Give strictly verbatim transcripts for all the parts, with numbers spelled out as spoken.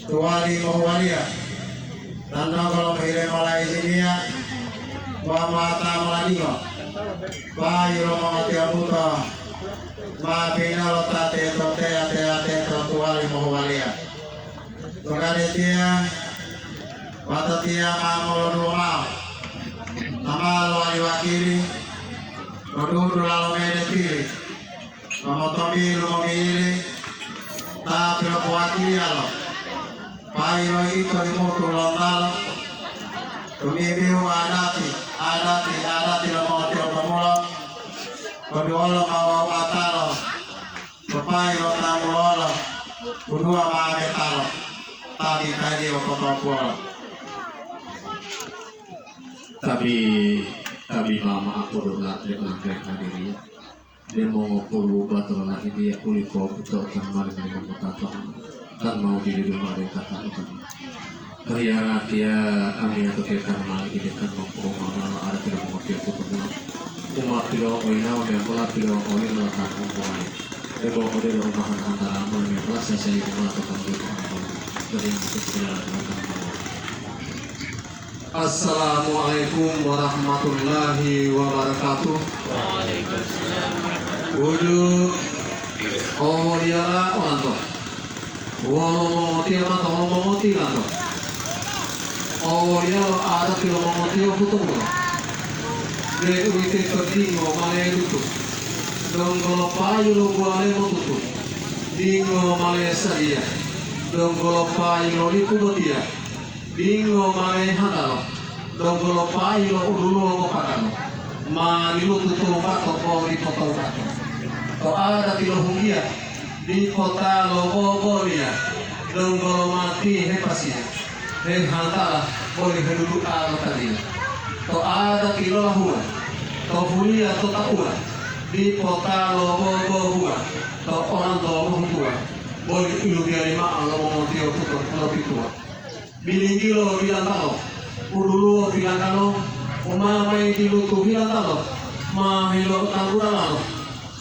Tuwali mohuwaliya, tanto kolomohile mola ijiniya, wa mata moladingo, payu lo mongotiyombunto, ma pinalo ta teto teya-teya teto tuwali mohuwaliya. Tugade tiya, watotiya ma molodungo mao, ta ma lowali wakili, to dudulalo medepili. Momotobilu momiili ta pilopowatiyalo, payi lo ito limutu lontalo, tomimbihu adati, adati, adati lo mongotiyombunto mulo, poduwolo ma wawu atalo, to payi lo ta mulolo, uduwa ma metalo, ta bitaliyo potopuwolo. Tabi, tabi mama aku dona de mangkai hadiriya. Demo ngopolu batolo lahidiya uli po'oputo tan mali mali mopotata tan mau dilidu mari tata utama. Kariya tiya kami atau tiya tan mali ini tan mau po'o mama lo ada tidak mau tiya kutemu. Uma pilo oina udah pola pilo oina lo tan mau po'o. Demo ode lo umahan antara mau yang pola saya saya uma atau kamu itu mau. Dari yang itu segala akan mau. Assalamualaikum warahmatullahi wabarakatuh. Wuju, owoliyala olanto. Wolo mongotiya mata wolo mongotilanto. Owoliyalo adati lo mongotiyo hutungo. Deuwitoyito dingo ma ledutu. Donggo lo payu lo buwale motutu. Dingo ma lesadiya. Donggo lo payu lo lipu botiya. Dingo ma lehantalo, donggo lo payi lo uduluwo mopatalo, ma lilutu tobato bo dipo tobato. To adati lo hunggiya, dipo ta lo boboliya, donggo lo mati hepasiya, hehantala boli hedudu'a lo taliya. To adati lo lahuwa, to huliya to tauwa, dipo ta lo bobohuwa, to olanto mohutuwa, boli ilugiyali mao lo mongotiyoputo lo pituwa. Bilinggilo bilantalo, uduluwo bilantalo, umamai dilutu bilantalo, ma hilotanggulalo,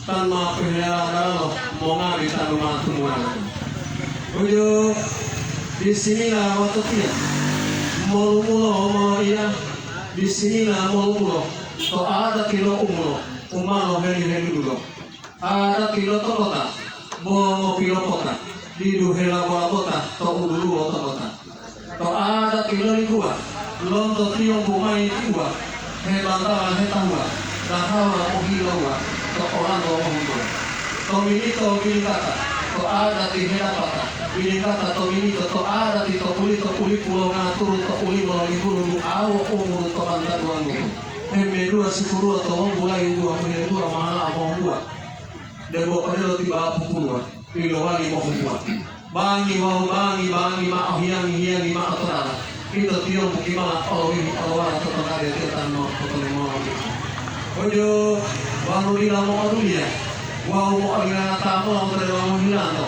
tan ma pehelala dalalo, mongabi tanu ma tumuwalo. Uju, bisimila watotiya, molumulo moloiya, bisimila molumulo, to adati lo umulo, umalo heli-helidulo. Adati lo tolota, bo ngopilopota, didu helabola bota to uduluwo tolota. To adati lo lihuwa, lonto tiyombu mayi tiuwa, hebantala hetahuwa, dahawa pohilauwa, to olanto mohuntuwa. To milito bilitata, to adati hedapata, bilitata to milito, to adati to pulito, ulipu lo ngaturu to ulimo lo lihulu lu'awo umuru to bantaduwa ngutu. Hembe dua sikuruwa to wombu layu dua muhe dua mahala mohuntuwa. Debo odelo tibawa pupuluwa, ilowali mohutuwa. Bangi wawu bangi, bangi ma'o hiyangi-hiyangi ma'o to dala. Ito tiyombu kimala olowihi olowala to tongade tetanmo potolimolo. Ojo, wonu dila mo'oduniya, wawu mo'olinganata mola to delomo hilanto.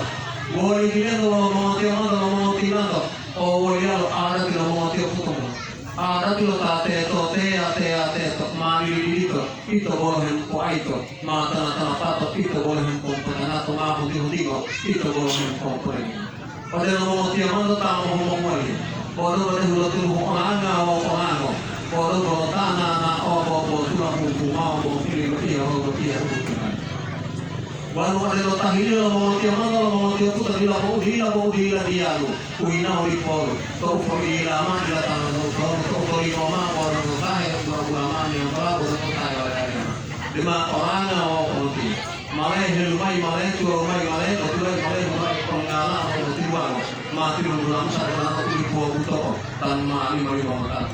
Woli bilengo wawu mongotiyamanto lo mongotilanto, o woliyalo adati lo mongotiyoputomo. Adati lo ta teto, teya, teya, teto, ma dili-dilito, ito bolo hemopoaito, ma tana-tana pato, ito bolo hemopopotanato, ma hunti-huntingo, ito bolo hemopopoleni. Odelo mongotiyamanto ta mohumonguwali, podo bodehu lo tuluhu olanga wawu olango, podo bolo tana na obo-botula huhumawa bo pili lo iya wawu lo iya huhumawa. Wonu odelo tahiliyo lo mongotiyamanto lo mongotiyoputo dila bo udila bo udila diyalu, u yinawo lipolu, to u po'ilila mao dila tala lo utonu, to u tolimo mao wolo ngotahe u bula-bula mao meyambola bo to kota Yerusalem. Dema oranga wawu polotiya. Malae helumayi, malae tuwawu mayi, malae botulayi, malae humayi ponggala wawu tiluwango, ma tilunggula Musa dolato u lipuwo buto'o, tanu ma lima-lima mota.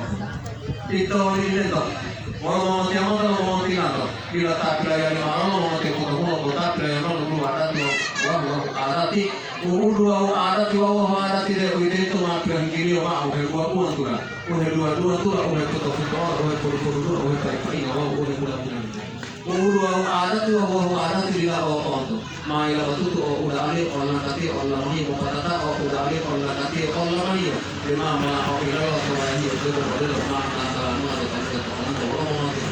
Ito lilento, wolo mongotiyamanto lo mongotilanto, dila ta pilayali ma'o lo mongotiyoputo hulo bo ta pilayali ma'o lo adati wawu, wawu, wawu adati, u'udu wawu adati wawu wawu adati de uwitoyito ma pilohinggiliyo ma'o u hebuwa-buwa tula, u heduwa-duwa tula, u hepoto-poto'ola, u hepolu-polu dua, u hepai-painga wawu u hemula-mulanga. U'udu wawu adati wawu wawu adati dila o'onto. Ma yilapatutu o uda'aliyo, o lakatiyo, o lamahiyo, mopatata o uda'aliyo, o lakatiyo, o lamahiyo, dema mola o ilalo to wahiyo, debo odelo ma tantala mola to taluhe to olanto wolo mongotiyo.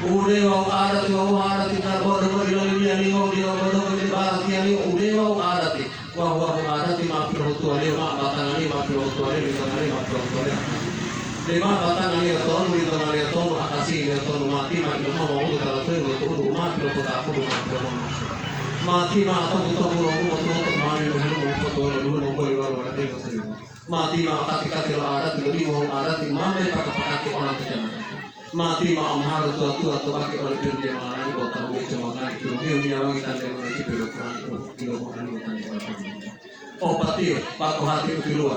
Ude wawu adati wawu adati ta bodo bodo liliyaliyo, diyo bodo bodo barakiyaliyo, ude wawu adati. Wawu adati ma pilohutuwaliyo mao batangaliyo, ma pilohutuwaliyo litongaliyo, ma pilohutuwaliyo akasi. Lima batangaliyo tonu, litongaliyo tonu, akasiliyo tonu, mati ma ilama wawu tala tuyu lo tu'udu ma pilopotapudu ma pilomomusu. Mati ma tobu-tobu lo umo tuwoto mami lohilumo potuwolo dulu mongoli walu wadatiyo salimu. Mati ma kati-kati lo adati lo limo wawu adati ma mepaka-pakati olanto jama'ati. Mati ma omaharu tuwa-tuwa to baki oli piyohu jamangangi bo tawu boyito mangayi piyohu-piyohu nyawangi tande mongohi pilokurani u pilomu'ani tande mongohi. Opatiyo, pakohati u tiluwa.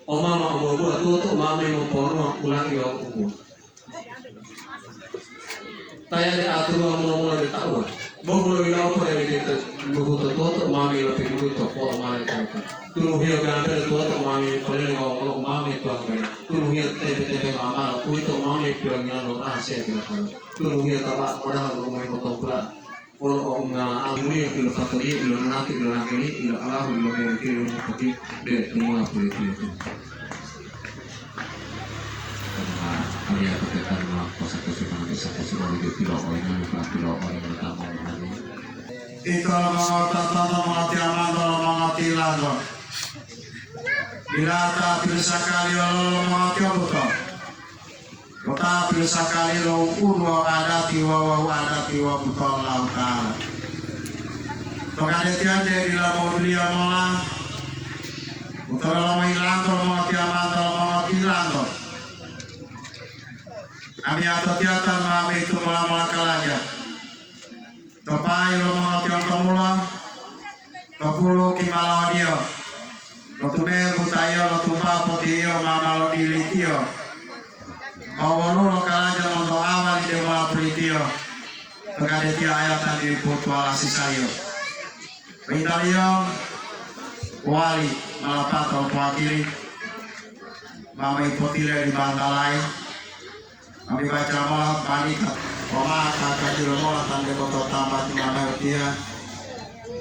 Omama obuwa-buwa tuwoto umama yi moponuwa ulangi wawu ubuwa. Tayade aturuwa mulo-mulo de tauwa. Bo mulo yilawo pole de to luhuto tuwoto umama yi lopiduluto po umama yi tuwoto. Tuluhiyo gambelo tuwoto umama yi polele wawu olo umama yi tuwanggaya. Tuluhiyo tembe-tembe mamalo, uwito umama yi piyowangiya lo rahasiya bilakalo. Tuluhiyo taba podaha lo umayi motompula. Wolo oungala amuliyo ilopatoliyo, ilonanati, ilonanggeliyo, ilo Allahu, ilomiliki, ilomupoti, de tumula pulitiyo tu. Karena kami akan tetap melakukan satu semangat, satu semangat itu tidak boleh lupa, tidak boleh bertambah lagi. Ito mongotata mongoti amanto mongoti lanto. Bila ta pirsakaliyo lolo mongoti obuto. Wota pilosakalilo u'udu wawu adati wawu, wawu adati wawu buto Allahuta'ala. To kadetiya de dila moduliya mola, utololo mohilanto mongotiyamanto mongotilanto. Amiyatotiya ta ma boyito mola-mola kalaja. To payu lo mongotiyombu to mulo, to pulu kimalawadiyo, lo tumebu taiyo lo tumbao potihiyo ma ma lodilitiyo. Wawu woluwo lo kalaja monto awali demola pulitiyo, to gadetiya ayata diputuwala sisaliyo. Pitaliyo wali malapato lopowakili, ma moipotile li bantalayi. Ami baca mola panika, wama kakajilo mola tande boto tambati mamayo tiya,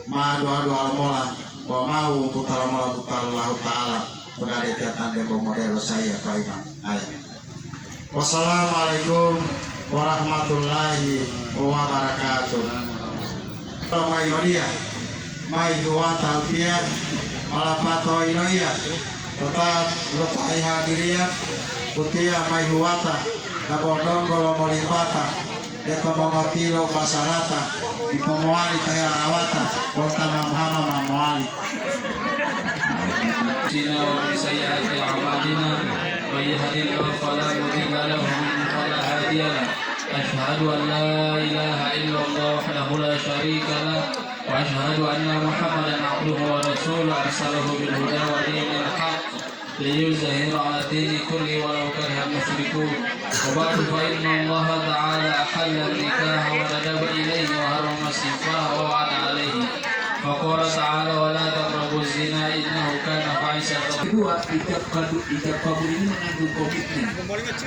ma dua-dua mola, wama wututala mola buta Allahuta'ala, to gadetiya tande bo modelo saiya paima. Aya. Wassalamualaikum warahmatullahi wabarakatuh. Mayi odiya, mayi huwata utiya, malapato iloiya, tota lo ta hehadiriya, utiya mayi huwata, dabo donggo lo molimbata, deto mongotilo basarata, dipo mowali ta herawata, wolo ta ma mohama ma mowali. أنفسنا ومن سيئات أعمالنا. من يهد الله فلا مضل له ومن يضلل فلا هادي له. أشهد أن لا إله إلا الله وحده لا شريك له، وأشهد أن محمدا عبده ورسوله أرسله بالهدى ودين الحق ليظهره على الدين كله ولو كره المشركون. وبعد، فإن الله تعالى أحل النكاح وندب إليه وحرم السفاح ووعد عليه. Faqala ta'ala, "Wa la taqrabuz zina innahu kana fahishatan." Kedua, ijab kabul, ijab kabul ini mengandung komitmen.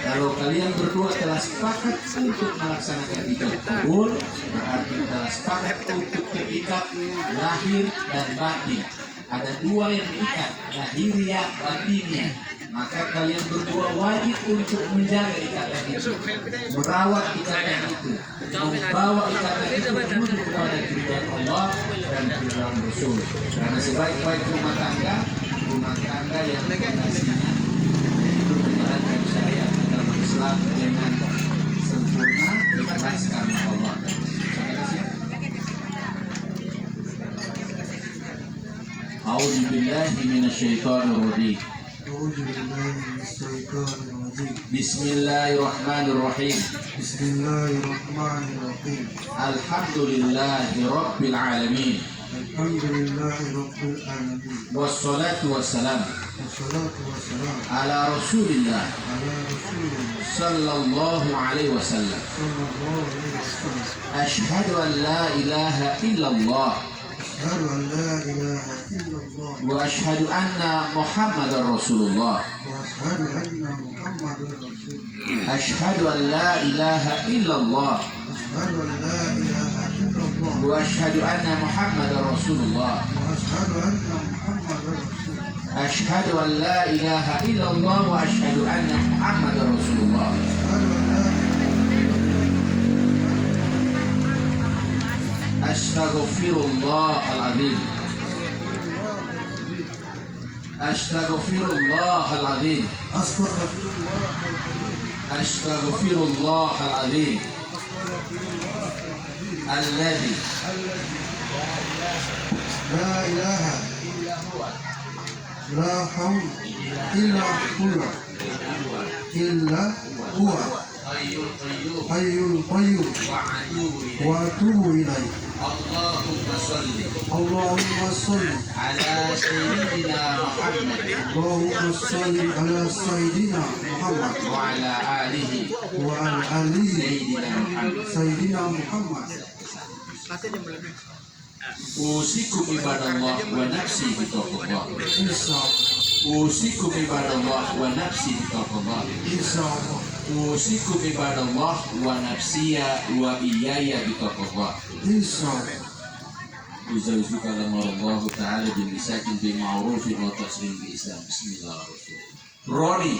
Kalau kalian berdua telah sepakat untuk melaksanakan ijab kabul, berarti telah sepakat untuk terikat lahir dan batin. Ada dua yang diikat, lahiriah, batiniah. Maka kalian berdua wajib untuk menjaga ikatan itu, merawat ikatan itu, membawa ikatan itu menuju kepada keridhaan Allah dan keridhaan Rasul. Karena sebaik-baik rumah tangga, rumah tangga yang fondasinya yaitu menjalankan syariat agama Islam dengan sempurna, ikhlas karena Allah. أعوذ بالله من الشيطان الرجيم. أعوذ بالله من الشيطان الرجيم. بسم الله الرحمن الرحيم. بسم الله الرحمن الرحيم. الحمد لله رب العالمين. الحمد لله رب العالمين. والصلاة والسلام. والصلاة والسلام. على رسول الله. على رسول الله. صلى الله عليه وسلم. صلى الله عليه وسلم. أشهد أن لا إله إلا الله. أشهد أن لا إله إلا الله. وأشهد أن محمدا رسول الله. وأشهد أن محمدا رسول الله. أشهد أن لا إله إلا الله. أشهد أن لا إله إلا الله. وأشهد أن محمدا رسول الله. وأشهد أن محمدا رسول الله. أشهد أن لا إله إلا الله وأشهد أن محمدا رسول الله. أشهد أن لا إله إلا الله. أستغفر الله العظيم. أستغفر الله العظيم. أستغفر الله العظيم. أستغفر الله العظيم. أستغفر الله العظيم. الذي الذي لا إله لا إله إلا هو. لا حول إلا هو. إلا هو. حي القيوم. حي القيوم. وأتوب إليه. وأتوب إليه. اللهم صل. اللهم صل. على سيدنا محمد. اللهم صل على سيدنا محمد. وعلى آله. وعلى آله. سيدنا محمد. سيدنا محمد. أوصيكم عباد الله ونفسي بتقوى الله. Insya Allah. أوصيكم عباد الله ونفسي بتقوى الله. Insya Allah. أوصيكم عباد الله ونفسي وإياي بتقوى الله. Insya Allah. أزوجك أمر الله تعالى بإمساك بمعروف أو تسريح بإحسان. بسم الله الرحمن الرحيم. Roni.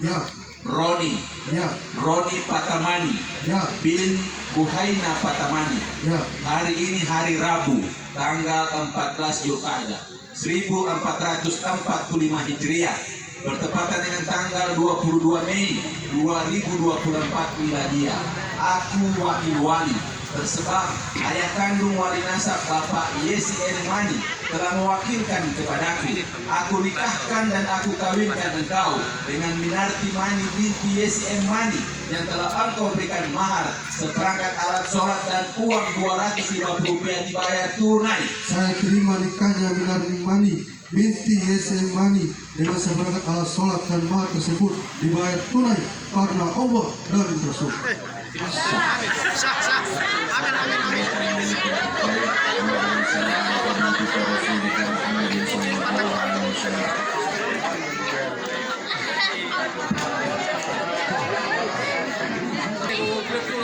Ya. Roni. Ya. Roni Patamani. Ya. Bin Buhaina Patamani. Ya. Hari ini hari Rabu, tanggal empat belas Zulkaidah, seribu empat ratus empat puluh lima Hijriah, bertepatan dengan tanggal dua puluh dua Mei dua ribu dua puluh empat Miladiah. Aku wakil wali, tersebab ayah kandung wali nasab Bapak Yesi M Mani telah mewakilkan kepadaku. Aku nikahkan dan aku kawinkan engkau dengan Minarti Mani binti Yesi M Mani yang telah engkau berikan mahar seperangkat alat sholat dan uang dua ratus lima puluh rupiah dibayar tunai. Saya terima nikahnya Minarti Mani binti Yesi M Mani dengan seperangkat alat sholat dan mahar tersebut dibayar tunai karena Allah dan Rasul. Sah, sah. Amin, amin, amin.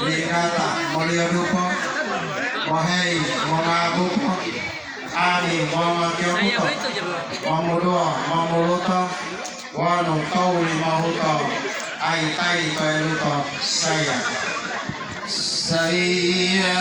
Lingata, mulia dupo, wahai mongabupo, ami mongotiyobuto, momuduwa, momuluto, wonu touli mohuto, aitayi toeluto, saya. Saya.